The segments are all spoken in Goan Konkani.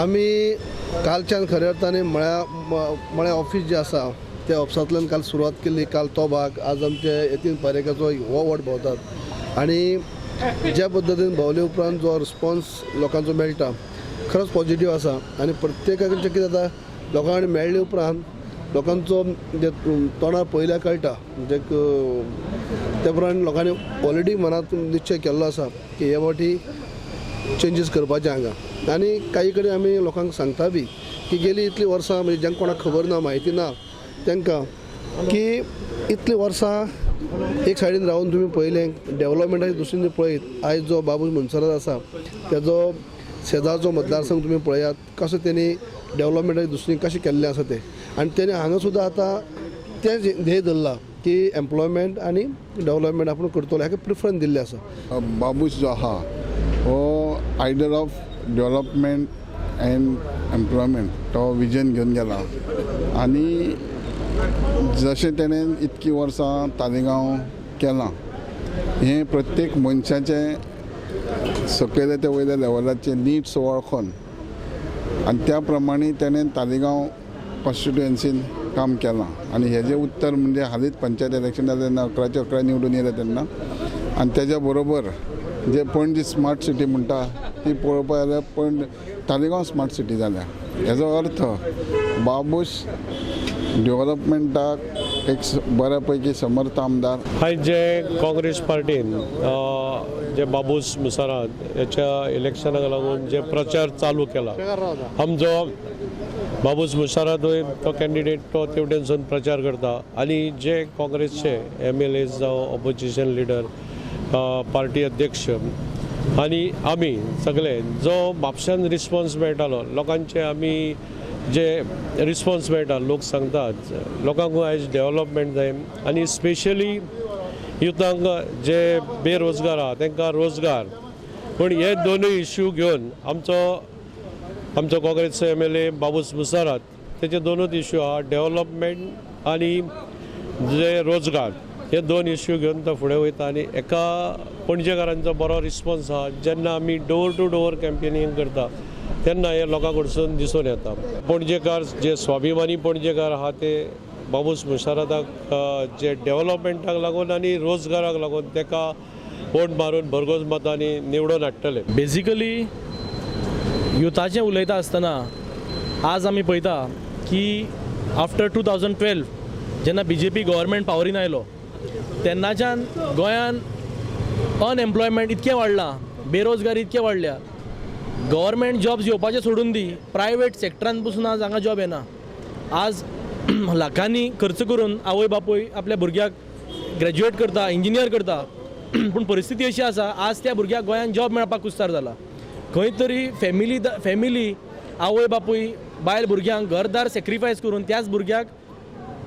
आमी कालच्यान खऱ्या अर्थान मळ्या ऑफिस जे आसा त्या ऑफिसांतल्यान काल सुरवात केली. काल तो भाग आज आमचे यतीन पारेकाचो हो वॉर्ड भोंवतात आनी ज्या पद्दतीन भोंवले उपरांत जो रिस्पॉन्स लोकांचो मेळटा खरोच पॉजिटीव आसा. आनी प्रत्येकाचें कितें जाता, लोकां कडेन मेळ्ळे उपरांत लोकांचो जे तोंडार पळयल्यार कळटा, म्हणजे त्या प्रमाणे लोकांनी ऑलरेडी मनांत निश्चय केल्लो आसा की हे फावटी चेंजीस करपाचे हांगा. आनी काही कडेन आमी लोकांक सांगता बी की गेली इतलीं वर्सां, म्हणजे जांकां कोणाक खबर ना, म्हायती ना तांकां, की इतलीं वर्सां एक सायडीन रावन तुमी पळयलें डेवलपमेंटाच्या दृश्टीन पळयत आयज जो बाबूश मोन्सेरात आसा तेजो शेजारचो मतदारसंघ तुमी पळयात कसो तेणी डेवलपमेंटाच्या दृश्टीन कशें केल्लें आसा तें. आनी तेणी हांगा सुद्दां आतां तें ध्येय धरलां की एम्प्लॉयमेंट आनी डेवलपमेंट आपूण करतलो, हाका प्रिफरन्स दिल्लें आसा. बाबूश जो आहा हो idol of development and employment तो विजन घेवन गेला आनी जशें तेणें इतकीं वर्सां तालिगांव केलां हें प्रत्येक मनशाचें सकयले ते वयल्या लेवलाचे निड्स वळखून आनी त्या प्रमाणे तेणें तालिगांव कॉन्स्टिट्युएन्सीन काम केलां. आनी हेजें उत्तर म्हणजे हालींच पंचायत इलेक्शन जालें तेन्ना 11च्या 11 निवडून येयले तेन्ना. आनी तेज्या बरोबर जे पणजी स्मार्ट सिटी म्हणटा ती पळोवपा जाल्यार पण तालिगांव स्मार्ट सिटी जाल्या. हेजो अर्थ बाबूश डेवलपमेंटाक एक बऱ्या पैकी समर्थ आमदार. आयज जे काँग्रेस पार्टीन जे बाबूश मोन्सेरात हेच्या इलेक्शनाक लागून जे प्रचार चालू केला, आमचो बाबूश मोन्सेरातूय तो कॅन्डिडेट तो तेवटेनसून प्रचार करता आनी जे काँग्रेसचे MLA जावं ऑपोजिशन लिडर, पार्टी अध्यक्ष आनी आमी सगळे जो म्हापश्यान रिस्पॉन्स मेळटालो लोकांचे, आमी जे रिस्पॉन्स मेळटा लोक सांगतात लोकांक आयज डेवलपमेंट जाय आनी स्पेशली युथांक जे बेरोजगार आहा तांकां रोजगार. पूण हे दोनूय इश्यू घेवन आमचो काँग्रेसचो MLA Babush Monserrate तेचे दोनूच इश्यू आहा, डेवलपमेंट आनी जे रोजगार, हे दोन इश्यू घेवन तो फुडें वयता आनी एका पणजेकारांचो बरो रिस्पॉन्स आहा. जेन्ना आमी डोर टू डोर कॅम्पेनींग करता तेन्ना हे लोकां कडसून दिसून येता. पणजेकार जे स्वाभिमानी पणजेकार आहा ते बाबूश मोन्सेराताक जे डेवलपमेंटाक लागून आनी रोजगाराक लागून ताका वोट मारून भरघोस मतांनी निवडून हाडटले. बेजिकली युथाचें उलयता आसतना आज आमी पळयता की आफ्टर 2012 जेन्ना BJP government पावरीन आयलो तेन्नाच्यान गोंयान अनएम्प्लॉयमेंट इतकें वाडलां, बेरोजगारी इतकें वाडल्या, गव्हर्मेंट जॉब्स येवपाचें सोडून दी, प्रायवेट सेक्टरान पसून आज हांगा जॉब येना. आज लाखांनी खर्च करून आवय बापूय आपल्या भुरग्याक ग्रॅज्युएट करता, इंजिनियर करता, पूण परिस्थिती अशी आसा आज त्या भुरग्याक गोंयान जॉब मेळपाक कुस्तार जाला. खंय तरी फॅमिली आवय बापूय बायल भुरग्यांक घरदार सॅक्रिफायस करून त्याच भुरग्याक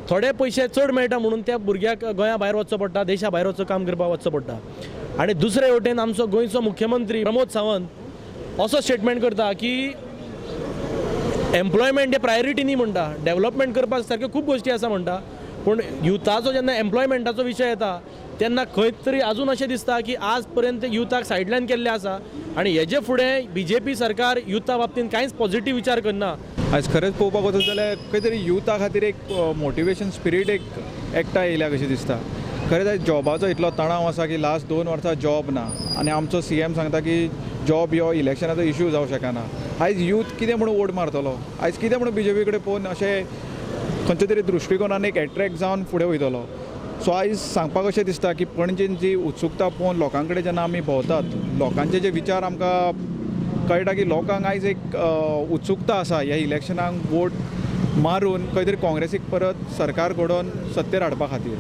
थोडे पयशे चड मेळटा म्हणून त्या भुरग्याक गोंया भायर वचचो पडटा, देशा भायर वचचो, काम करपाक वचचो पडटा. आनी दुसरे वटेन आमचो गोंयचो मुख्यमंत्री प्रमोद सावंत असो स्टेटमेंट करता की एम्प्लॉयमेंट हे प्रायोरिटी न्ही म्हणटा, डेवलपमेंट करपाक सारक्यो खूब गोश्टी आसा म्हणटा, पूण युथाचो जेन्ना एम्प्लॉयमेंटाचो विशय येता तेन्ना खंय तरी आजून अशें दिसता की आज पर्यंत युथाक सायडलायन केल्लें आसा आनी हेजे फुडें BJP सरकार युथा बाबतींत कांयच पॉझिटीव विचार करना. आयज खरेंच पळोवपाक वचत जाल्यार खंय तरी युथा खातीर एक मोटिवेशन स्पिरीट एक एकठांय येयल्या कशी दिसता. खरेंच आयज जॉबाचो इतलो तणाव आसा की लास्ट 2 वर्सां जॉब ना आनी आमचो CM सांगता की जॉब ह्यो इलेक्शनाचो इशू जावं शकना. आयज यूथ कितें म्हणून वोट मारतलो, आयज कितें म्हणून BJP कडेन पळोवन अशें खंयच्या तरी दृश्टिकोनान एक एट्रेक्ट जावन फुडें वयतलो. सो आयज सांगपाक अशें दिसता की पणजेन जी उत्सुकता पळोवन लोकां कडेन जेन्ना आमी भोंवतात, लोकांचे जे विचार आमकां कळटा की लोकांक आयज एक उत्सुकता आसा ह्या इलेक्शनाक वोट मारून खंय तरी काँग्रेसीक परत सरकार घडोवन सत्तेर हाडपा खातीर.